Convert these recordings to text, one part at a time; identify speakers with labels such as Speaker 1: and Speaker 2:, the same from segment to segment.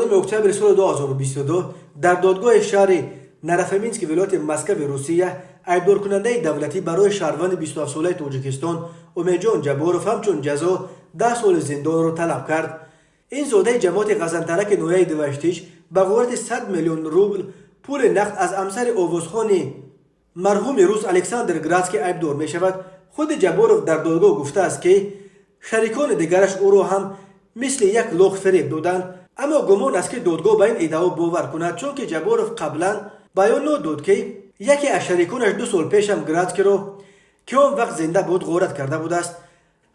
Speaker 1: 14 октябри соли 2022 дар додгоҳи шаҳри Нарофомински вилояти Москави Русия айбдоркунандаи давлатӣ барои шаҳрванди 27-солаи Тоҷикистон Умедҷон Ҷабборов ҳамчун ҷазо 10 соли зиндонро талаб кард. Ин зодаи ҷамоати Ғазантараки ноҳияи Деваштич ба ғорати 100 миллион рубл пули нақд аз ҳамсари овозхони марҳуми рус Александр Градский айбдор мешавад. Худи Ҷабборов дар додгоҳ гуфтааст, ки шарикони дигараш ӯро ҳам мисли як лох фиреб доданд. Аммо гумон аст, ки додгоҳ ба ин иддао бовар кунад, чунки Ҷабборов қаблан баёнот дод, ки яке аз шариконаш 2 сол пешам Градскиро, ки он вақт зинда буд, ғорат карда будааст,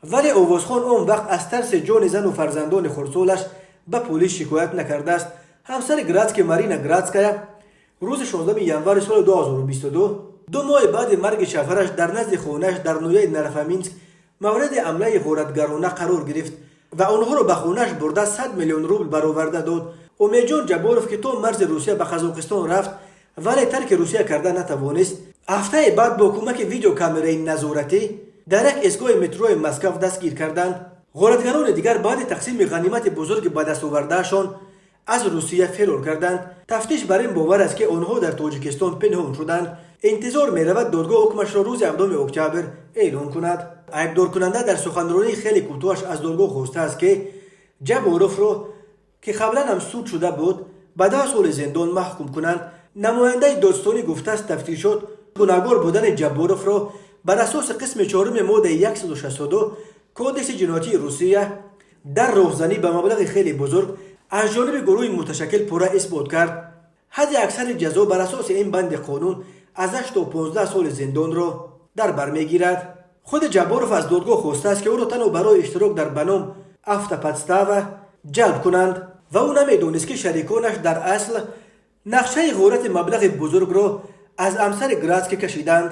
Speaker 1: вале овозхон он вақт аз тарси ҷони зану фарзандони хурдсолаш ба полис шикоят накардааст. Ҳамсари Градский, Марина Градская, рӯзи 16 январи соли 2022, 2 моҳи баъди марги шавҳараш, дар назди хонааш дар ноҳияи Нарофоминск мавриди ҳамлаи ғоратгарона қарор гирифт ва онҳоро ба хонааш бурда, 100 миллион рубл бароварда дод. Умедҷон Ҷабборов, ки то марзи Русия ба Қазоқистон рафт, вале тарки Русия карда натавонист, ҳафтаи баъд бо кӯмаки видеокамераи назоратӣ дар як истгоҳи метрои Москав дастгир карданд. Ғоратгарони дигар баъди тақсими ғанимати бузурги ба дастовардаашон аз Русия фирор карданд. Тафтиш бар ин бовар аст, ки онҳо дар Тоҷикистон пинҳон шуданд. Интизор меравад, додгоҳ ҳукмашро рӯзи 7 октябр эълон кунад. Айбдоркунанда дар суханронии хеле кӯтоҳаш аз додгоҳ хостааст, ки Ҷабборовро, ки қаблан ҳам суд шуда буд, ба 10 соли зиндон маҳкум кунанд. Намояндаи додстонӣ гуфтааст, тафтишот гунаҳгор будани Ҷабборовро бар асоси қисми чоруми моддаи 162 Кодекси ҷиноятии Русия дар роҳзанӣ ба маблағи хеле бузург аз ҷониби гурӯҳи муташаккил пурра исбот кард. Ҳадди аксари ҷазо бар асоси ин банди қонун аз 8 то 15 соли зиндонро дар бар мегирад. Худи Ҷабборов аз додгоҳ хостааст, ки ӯро танҳо барои иштирок дар ба ном автоподстава ҷалб кунанд ва ӯ намедонист, ки шариконаш дар асл нақшаи ғорати маблағи бузургро аз ҳамсари Градский кашиданд.